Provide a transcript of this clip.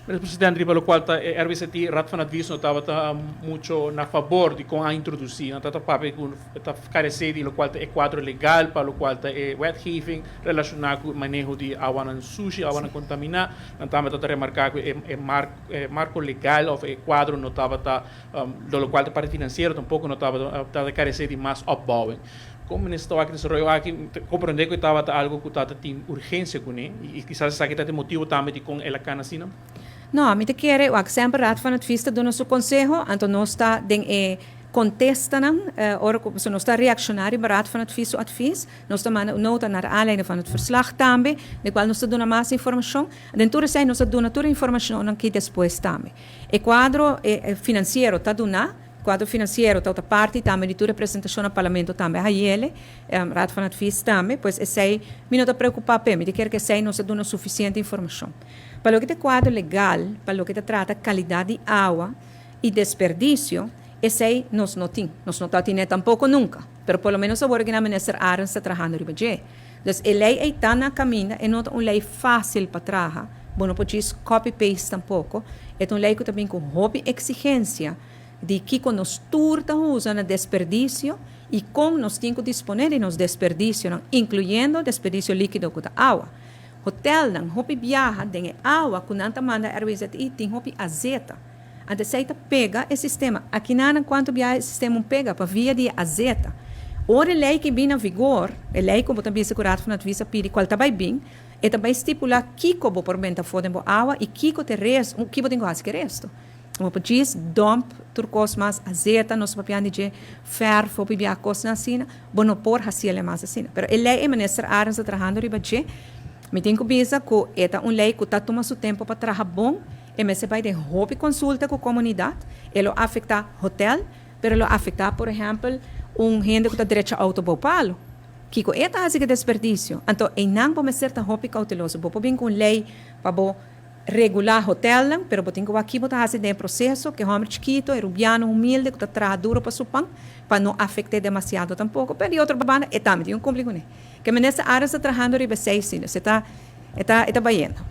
Meneer President, riba locual ta e RWZI, Raad van Advies no tabata mucho na fabor di con a introduci. Nan tabata papia cu ta carece di locual ta e cuadro legal pa locual ta e wetgeving relaciona cu maneho di awanan sushi, awanan contamina. Nan tambe tabata remarca cu e marco legal of e cuadro no tabata, lo locual ta parti financiero tampoco no tabata, tabata carece di mas opbouwing. Con Minister ta wak e desaroyo aki? Ta comprende cu e tabata algo cu tabata tin urgencia cune y kisas esaki ta e motibo tambe di con el a cana asina? No, mi ta kere wak semper Raad van Advies ta duna su conseho, anto nos ta den e contestanan ora cu pasobra nos ta reacciona riba Raad van Advies su advies, nos ta manda un nota naar aanleiding van het verslag tambe, den cual nos ta duna mas informacion. Den tur esey nos ta duna tur e informacionnan ki despues tambe. E cuadro financiero ta duna. Kuadro finansiero ta otra parti tambe di tur e presentashon na Parlamento tambe a hayele, Raad van Advies tambe, pues esei mi no ta preokupá p'e, mi ta kere ku esei nos a duna sufisiente informashon. Pa loke ta e kuadro legal, pa loke ta trata kalidat di awa i desperdisio, esei nos no tin, nos no ta tine tampoko nunka, pero por lo menos awor aki nan Minister Arends ta trahando riba dje. Dus e lei ei ta na kaminda, e no ta un lei fásil pa traha, bo no por djis copy paste tampoko, e ta un lei ku ta bin ku hopi eksigensia, di kiko nos tur ta usa na desperdisio i kon nos tin ku disponé di nos desperdisionan, inkluyendo desperdisio líkido ku ta awa. Hotelnan hopi biaha den e awa ku nan ta manda RWZI tin hopi azeta. Anto esei ta pega e sistema. Akinanan kuantu biaha e sistema un pega pa via di e azeta. Ora e lei ki bin na vigor, e lei ku bo ta bisa ku Raad van Advies a pidi kual ta bai bin, e ta bai stipulá kiko bo por benta afó den bo awa i kiko ta e resto, ki bo tin ku hasi ku e resto. Bo por djis dump tur kos mas azeta, nos papia di dje verf, hopi bia kosnan asina, bo no por hasi el mas asina. Pero e lei e minister Arends ta trahando riba dje, mi tin ku bisa ku e ta un lei ku ta tuma su tempo pa traha bon, e mester bai den hopi konsulta ku komunidat, e lo afektá hotel, pero lo afektá por ehèmpel un hende ku ta drecha outo bou palo. Kiko e ta hasi ku e desperdisio? Anto einan bo mester ta hopi kouteloso, bo por bin ku un lei pa bo Regulá hotelnan, pero bo tin ku wak ki bo ta hasi den e proseso, ku e hòmber chikito, e rubiano humilde ku ta traha duro pa su pan, pa no afekt'é demasiado tampoko. Pero di otro banda, e tambe tin ku kumpli kuné. Ke minister Arends ta trahando riba esei si, dus e ta, e ta, e ta bayendo.